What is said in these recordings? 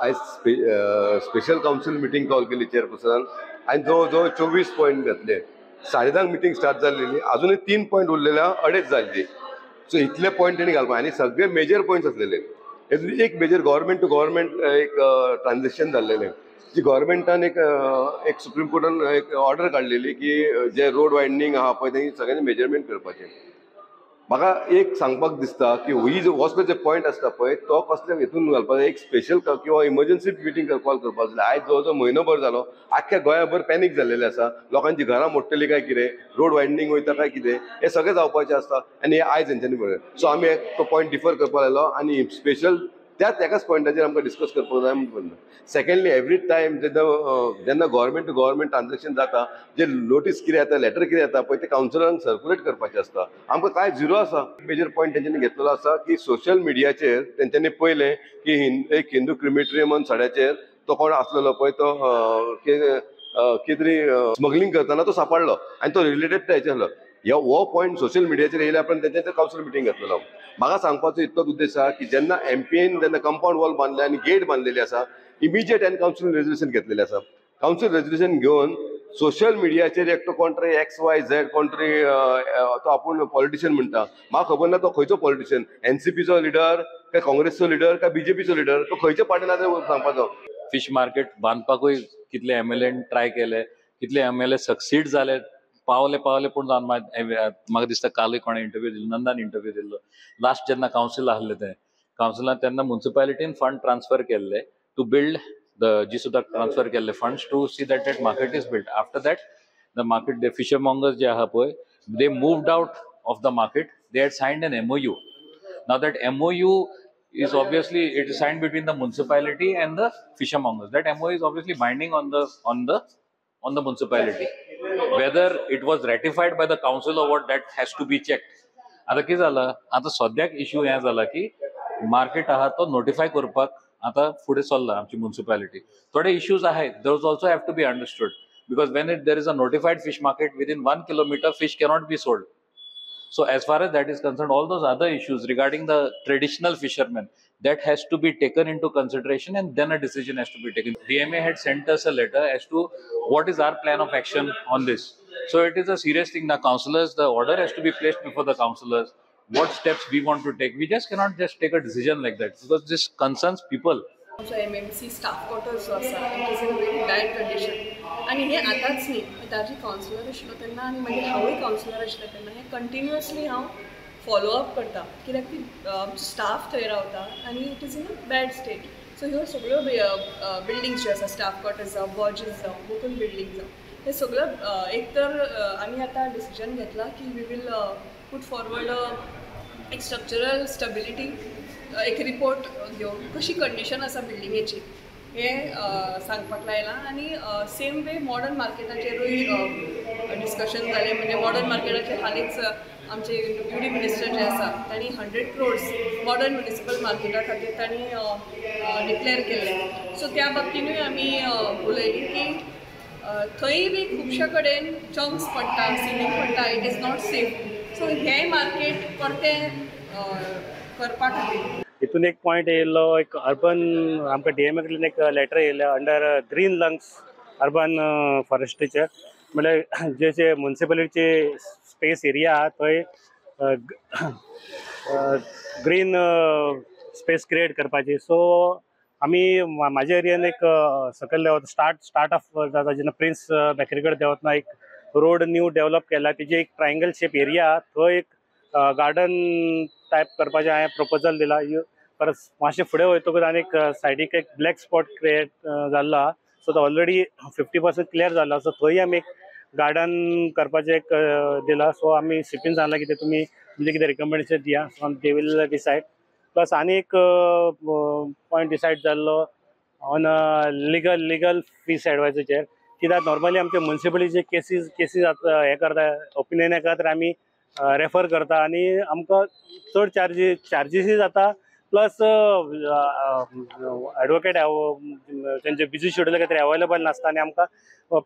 आयज special council meeting call केली चेअरपर्सनान आनी जवळ जवळ 24 पॉयंट घातले. 10:30 मिटींग स्टार्ट जाल्लेली, अजूनय 3 पॉयंट उरलेले, 2.5 जाल्ली. सो इतले पॉयंट तेणी घालपा आनी सगळे मेजर पॉयंट्स आसलेले. हेतून एक मेजर गव्हर्मेंट टू गव्हर्मेंट एक ट्रान्झेक्शन जाल्लेलें, जी गव्हर्मेंटान एक एक सुप्रीम कोर्टान एक ऑर्डर काडलेली की जे रोड वायडनींग आहा पळय तेणी सगळ्यांनी मेजरमेंट करपाचें. म्हाका एक सांगपाक दिसता की ही जो कसलो जे पॉयंट आसता पळय तो कसले हितून घालपाक एक स्पेशल किंवा इमर्जन्सी मिटींग कॉल करपाक जाय. आयज जवळ जवळ म्हयनोभर जालो, आख्ख्या गोंयाभर पॅनीक जाल्लेलें आसा. लोकांची घरां मोडटली काय कितें, रोड वायडनींग वयता काय कितें, हें सगळें जावपाचें आसता आनी हें आयज हेंच्यांनी पळय. सो आमी तो पॉयंट डिफर करपाक लायलो आनी स्पेशल त्याच एकाच पॉयंटाचेर आमकां डिस्कस करपाक जाय म्हणून. सेकंडली, एवरी टायम जेन्ना जेन्ना गव्हर्मेंट टू गव्हर्मेंट ट्रान्झेक्शन जाता, जे नोटीस कितें येता, लेटर कितें येता पळय, ते कावन्सिलरांक सर्कुलेट करपाचें आसता. आमकां कांय झिरो आसा. मेजर पॉयंट तेंच्यांनी घेतलेलो आसा की सोशल मिडियाचेर तेंच्यांनी पळयलें की एक हिंदू क्रिमिटोरियमान सड्याचेर तो कोण आसलेलो पळय तो कितें तरी स्मगलिंग करतना तो सापडलो आनी तो रिलेटेड हेचेर आसलो. हो पॉयंट सोशल मिडियाचेर येयल्या उपरांत तेंच्यांनी कावन्सील मिटींग घेतलेलो. म्हाका सांगपाचो इतलोच उद्देश आसा की जेन्ना एमपीएन जेन्ना कंपाउंड वॉल बांदले आनी गेट बांदलेली आसा, इमिजिएट हांवें कावन्सील रेजोल्युशन घेतलेलें आसा. कावन्सील रेजोल्युशन घेवन सोशल मिडियाचेर एकटो कोण तरी एक्स वाय झेड कोण तरी तो आपूण पॉलिटिशियन म्हणटा, म्हाका खबर ना तो खंयचो पॉलिटिशियन, एनसीपीचो लिडर काय काँग्रेसचो लिडर काय बीजेपीचो लिडर, तो खंयच्या पार्टीन आसा सांगपाचो. फिश मार्केट बांदपाकूय कितले एमएलएन ट्राय केले, कितले एमएलए सक्सीड जाले, पावले पावले पूण म्हाका दिसता कालूय कोणें इंटरव्यू दिल्लो, नंदान इंटरव्यू दिल्लो. लास्ट जेन्ना कावन्सील आहले तें कावन्सिलान तेन्ना मुन्सिपालिटीन फंड ट्रान्सफर केल्ले टू बिल्ड the जी सुद्दां ट्रान्सफर केल्ले funds to see that that market is build. After that the market, the fisher mongers जे आहा पळय, they moved out of the market. They had signed an MOU. Now that MOU is obviously, it is signed between the municipality and the fishermongers. That MOU is obviously binding on the on the on the municipality. Whether it was ratified by the council or what, that has to be checked. आता कितें जाला, आतां सद्याक issue हें जाला की market आहा तो नोटिफाय करपाक आतां फुडें सरला आमची मुन्सिपालिटी. थोडे इश्यूज आहेत, those also have to be understood, because when it there is a notified fish market, within 1 kilometre fish cannot be sold. So as far as that is concerned, all those other issues regarding the traditional fishermen, that has to be taken into consideration and then a decision has to be taken. DMA had sent us a letter as to what is our plan of action on this. So it is a serious thing. The councillors, the order has to be placed before the councillors, what steps we want to take. We just cannot just take a decision like that, because this concerns people. आमचो MMC staff quarters जो आसा, it is in a very bad condition. आनी हें आतांच न्ही, ताजी councillor आशिल्लो तेन्ना आनी मागीर हांवूय कावन्सिलर आशिल्लें तेन्ना हें कंटिन्युअसली हांव फॉलो अप करता, कित्याक ती आमचो स्टाफ थंय रावता आनी it is in a bad state. So ह्यो सगळ्यो बिल्डिंग्स ज्यो आसा, स्टाफ क्वॉर्टर्स जावं, लॉजीस जावं, गोकूल बिल्डींग जावं, हे सगळ्यो एक तर आमी आतां डिसिजन घेतलां की we will put forward एक स्ट्रक्चरल स्टेबिलिटी एक रिपोर्ट घेवन कशी कंडिशन आसा बिल्डिंगेची हें सांगपाक लायलां. आनी सेम वे मॉडर्न मार्केटाचेरूय डिस्कशन जालें. म्हणजे मॉडर्न मार्केटाचेर हालींच आमचे युडी मिनिस्टर जे आसा तांणी 100 क्रोर्स मॉडर्न म्युनिसिपल मार्केटा खातीर तांणी डिक्लेअर केल्लें. सो त्या बाबतीनूय आमी उलयलीं की थंय बी खुबश्या कडेन चंक्स पडटा, सिलींग पडटा, it is not safe. So हें मार्केट परतें करपा खातीर हितून एक पॉयंट येयल्लो, एक अर्बन आमकां डीएमए कडल्यान एक लेटर येयलें अंडर ग्रीन लंग्स अर्बन फॉरेस्ट्रीचेर, म्हणल्यार जे जे मुन्सिपालिटीचे स्पेस एरिया आहा थंय ग्रीन स्पेस क्रिएट करपाची. सो आमी म्हाज्या एरियान एक सकयल देंवता, स्टार्ट ऑफ जाता जेन्ना प्रिन्स बेकरी कडेन देंवतना एक रोड न्यू डेवलप केला, तेजी एक ट्रायंगल शेप एरिया आहा थंय एक गार्डन टायप करपाचें हांवें प्रपोजल दिला. परत मातशें फुडें वयतकूच आनी एक सायडीक एक ब्लॅक स्पॉट क्रिएट जाल्लो आहा, सो तो ऑलरेडी 50% क्लियर जाल्लो, सो थंय आमी एक गार्डन करपाचें एक दिला. सो आमी सीपीन सांगलां कितें तुमी तुमचें कितें रिकमेंडेशन दिया, so they will decide. Plus आनी एक पॉयंट डिसायड जाल्लो ऑन लिगल फीस एडवायजरीचेर, कित्याक नॉर्मली आमचे मुन्सिपलिटीचे केसीस आतां हें करता, ओपिनियन येता तर आमी रेफर करता आनी आमकां चड चार्जीसूय जाता, प्लस एडवोकेट तेंचे बिजी शेड्यूल खातीर अवेलेबल नासता आनी आमकां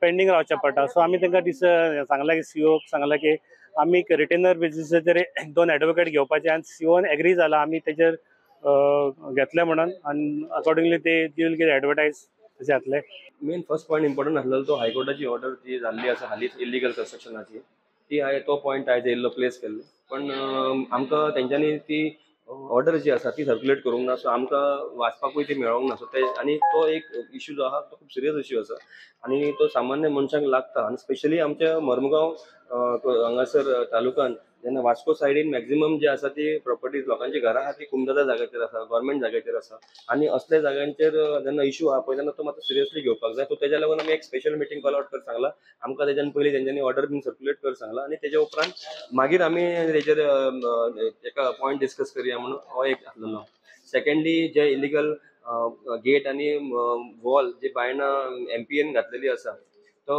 पेंडींग रावचें पडटा. सो आमी तांकां सांगलां की सीओक सांगलां की आमी एक रिटेनर बेजीसाचेर 1-2 एडवोकेट घेवपाचे आनी सीओन एग्री जाला, आमी तेजेर घेतले म्हणून आनी अकॉर्डिंगली ते will get advertise तशें जातलें. मेन फर्स्ट पॉयंट इम्पॉर्टंट आसलेलो तो हायकोर्टाची ऑर्डर जी जाल्ली आसा हालींच इलिगल कन्स्ट्रक्शनाची, ती हांवें तो पॉयंट आयज येयल्लो प्लेस केल्लो. पण आमकां तेंच्यांनी ती ऑर्डर जी आसा ती सर्क्युलेट करूंक ना, सो आमकां वाचपाकूय ती मेळोंक ना. सो ते आनी तो एक इशू जो आहा तो खूब सिरियस इशू आसा आनी तो सामान्य मनशांक लागता. आनी स्पेशली आमच्या मर्मगांव हांगासर तालुक्यान जेन्ना वास्को सायडीन मॅक्झिमम जे आसा ती प्रॉपर्टीज लोकांची घरां आहा ती कुमदादा जाग्याचेर आसा, गव्हर्मेंट जाग्याचेर आसा आनी असल्या जाग्यांचेर जेन्ना इशू आहा पळय तेन्ना तो मातसो सिरियसली घेवपाक जाय. सो तेज्या लागून आमी एक स्पेशल मिटींग कॉल आवट कर सांगला आमकां, तेज्यान पयलीं तेंच्यांनी ऑर्डर बीन सर्क्युलेट कर सांगला आनी तेज्या उपरांत मागीर आमी तेजेर एका पॉयंट डिस्कस करया म्हणून हो एक आसलेलो. सेकंडली जे इलिगल गेट आनी वॉल जे बायणा एमपीएन घातलेली आसा तो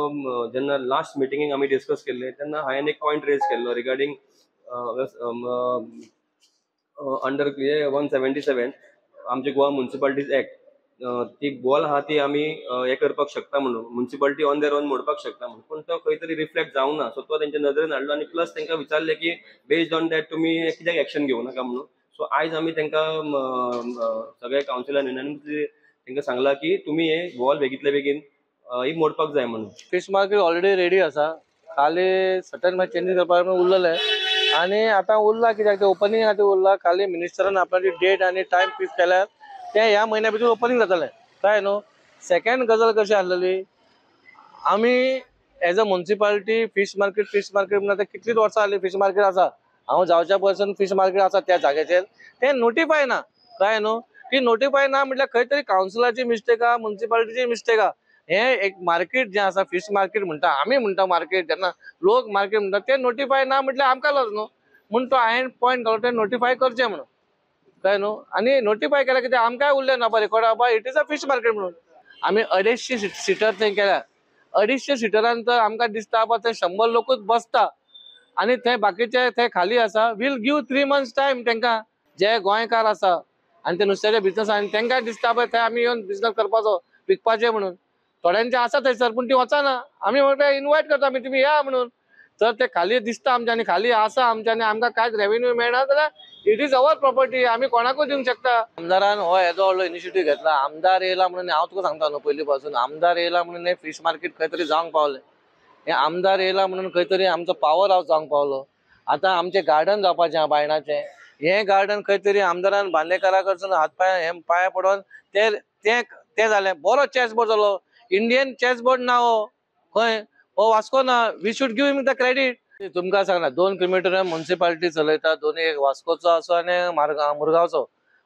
जेन्ना लास्ट मिटिंगेक आमी डिस्कस केल्ले तेन्ना हांवें एक पॉयंट रेज केल्लो रिगार्डींग अंडर 177 आमचे गोवा म्युनिसिपालिटीज एक्ट, ती वॉल आहा ती आमी हें करपाक शकता म्हणून म्युनिसिपालिटी ऑन their own मोडपाक शकता म्हणून, पूण तो खंय तरी रिफ्लेक्ट जावंक ना. सो तो तेंच्या नदरेन हाडलो आनी प्लस तांकां विचारलें की बेस्ड ऑन that तुमी कित्याक एक्शन घेवं नाका म्हणून. सो आयज आमी तांकां सगळे कावन्सिलान युनानिमसली तांकां सांगलां की तुमी हे वॉल बेगीतले बेगीन ही मोडपाक जाय म्हणून. फिश मार्केट ऑलरेडी रेडी आसा, खाली सर्टन मातशें चेंजीस करपाक उरलेले आनी आतां उरला कित्याक ते ओपनिंग खातीर उरला. खाली मिनिस्टरान आपणाची डेट आनी टायम फिक्स केल्यार ते ह्या म्हयन्या भितर ओपनिंग जातलें, कळ्ळें न्हू. सेकंड गजाल कशी आसलेली, आमी as a municipality fish market म्हणून आतां कितलींच वर्सां जालीं फिश मार्केट आसा. हांव जावच्या पर्सन फिश मार्केट आसा त्या जाग्याचेर तें नोटिफाय ना, कळ्ळें न्हू. ती नोटिफाय ना म्हटल्यार खंय तरी कावन्सिलाची मिस्टेक आहा, म्युनिसिपालिटीची मिस्टेक आहा. हें एक मार्केट जें आसा फिश मार्केट म्हणटा आमी, म्हणटा मार्केट जेन्ना लोक मार्केट म्हणटा तें नोटिफाय ना म्हटल्यार आमकां लज न्हू. म्हूण तो हांवें पॉयंट घालो तें नोटिफाय करचें म्हणून, कळ्ळें न्हू. आनी नोटिफाय केल्यार कितें आमकांय उरलें ना रिकॉर्ड बाबा it is a fish market म्हणून. आमी 250 सिटर थंय केल्या, 250 सिटरान तर आमकां दिसता बाबा थंय 100 लोकूच बसता आनी थंय बाकीचे थंय खाली आसा. We'll give 3 months time तांकां, जे गोंयकार आसा आनी ते नुस्त्याचे बिजनस आनी तांकां दिसता पळय थंय आमी येवन बिजनस करपाचो विकपाचें म्हणून. थोड्यांचे आसा थंयसर पूण ती वचना, आमी म्हणटा इनवायट करता आमी तुमी या म्हणून. तर ते खाली दिसता आमच्यांनी, खाली आसा आमच्यांनी, आमकां कांयच रेवेन्यू मेळना जाल्यार it is our property, आमी कोणाकूय दिवंक शकता. आमदारान हो येदो व्हडलो इनिशिएटीव घेतला, आमदार येयला म्हणून हांव तुका सांगता न्हू पयलीं पासून आमदार येयला म्हणून हें फिश मार्केट खंय तरी जावंक पावलें, हें आमदार येयला म्हणून खंय तरी आमचो पावर हावस जावंक पावलो. आतां आमचें गार्डन जावपाचें आहा बायणाचें, हें गार्डन खंय तरी आमदारान बांदेकारा कडसून हात पांय हे पांय पडोन ते तें तें जालें. बरो चॅस बोर्ड जालो, इंडियन चॅस बोर्ड ना हो खंय, हो वास्को ना. We should give him the credit. तुमकां सांगना 2 किलोमिटर म्युनिसिपालिटी चलयता, दोनूय एक वास्कोचो आसो आनी मुरगांवचो.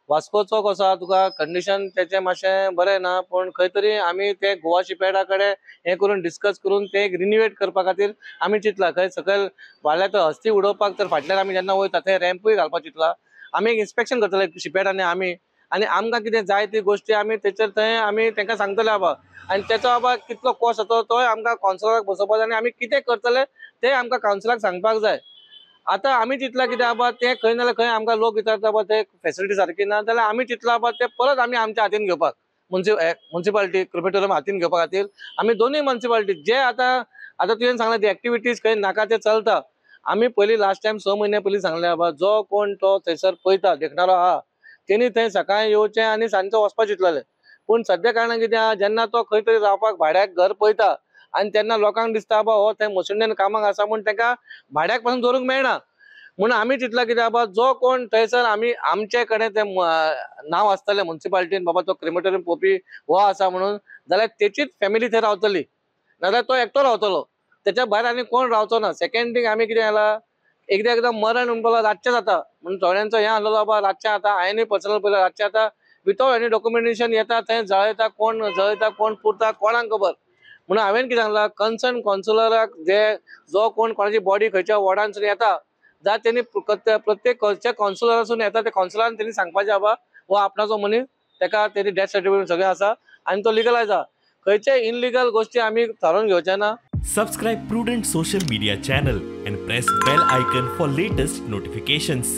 वास्कोचो कसो आहा तुका कंडिशन तेचें मातशें बरें ना, पूण खंय तरी आमी ते गोवा शिपयार्डा कडेन हें करून डिस्कस करून ते एक रिनिवेट करपा खातीर आमी चिंतला. खंय सकयल वाडल्यार तर हस्ती उडोवपाक तर फाटल्यान आमी जेन्ना वयता थंय रॅम्पूय घालपाक चिंतला. आमी एक इन्स्पेक्शन करतले शिपयार्डांनी आमी, आनी आमकां कितें जाय ती गोश्टी आमी तेचेर थंय आमी तांकां सांगतले बाबा. आनी तेचो बाबा कितलो कॉस्ट जातो तोय आमकां कावन्सिलराक बसोवपाक जाय आनी आमी कितें करतले तें आमकां कावन्सिलाक सांगपाक जाय. आतां आमी चिंतलां कितें बाबा तें खंय ना जाल्यार खंय आमकां लोक विचारता बाबा ते फेसिलिटी सारकी ना जाल्यार आमी चिंतलां बाबा तें परत आमी आमच्या हातीन घेवपाक, म्युनिसिपालिटी क्रिमेटोरियम हातीन घेवपा खातीर आमी दोनूय म्युनिसिपालिटी जे आतां आतां तुवें सांगलें ती एक्टिविटीज खंय नाका ते चलता. आमी पयलीं लास्ट टायम 6 म्हयन्या पयलीं सांगलें बाबा जो कोण तो थंयसर पळयता देखणारो आहा तेणी थंय सकाळीं येवचें आनी सांजचो वचपाक चिंतलेलें. पूण सद्या कारणान कितें आहा, जेन्ना तो खंय तरी रावपाक भाड्याक घर पळयता आनी तेन्ना लोकांक दिसता बाबा हो थंय मसुंडेन कामाक आसा म्हूण ताका भाड्याक पासून दवरूंक मेळना. म्हणून आमी चिंतलां कितें बाबा जो कोण थंयसर आमी आमचे कडेन तें नांव आसतलें म्युनिसिपालिटीन बाबा तो क्रिमेटोरियम पळोवपी हो आसा म्हणून, जाल्यार तेचीच फॅमिली थंय रावतली, नाजाल्यार तो एकटो रावतलो, तेच्या भायर आनी कोण रावचो ना. सेकंड थींग आमी कितें केलां, एकदां एकदां मरण म्हणपाक रातचें जाता म्हणून थोड्यांचो हें आसलेलो बाबा रातचें आतां हांवें पर्सनल पळयलां रातचें आतां विथआउट एनी डॉक्युमेंटेशन येता थंय जळयता, कोण जळयता कोण पुरता कोणाक खबर. म्हणून हांवें कितें सांगलां कन्सर्न कावन्सिलराक जे जो कोण कोणाची बॉडी खंयच्या वॉर्डांसून येता जाल्यार तेणी प्रत्येक खंयच्या कावन्सिलरासून येता त्या कावन्सिलरान तेणी सांगपाचें बाबा हो आपणाचो मनीस, ताका तेजी डेथ सर्टिफिकेट सगळें आसा आनी तो लिगलायज आहा. खंयचे इनलिगल गोश्टी आमी थारोवन घेवचे ना. Subscribe Prudent Social Media channel and press bell icon for latest notifications.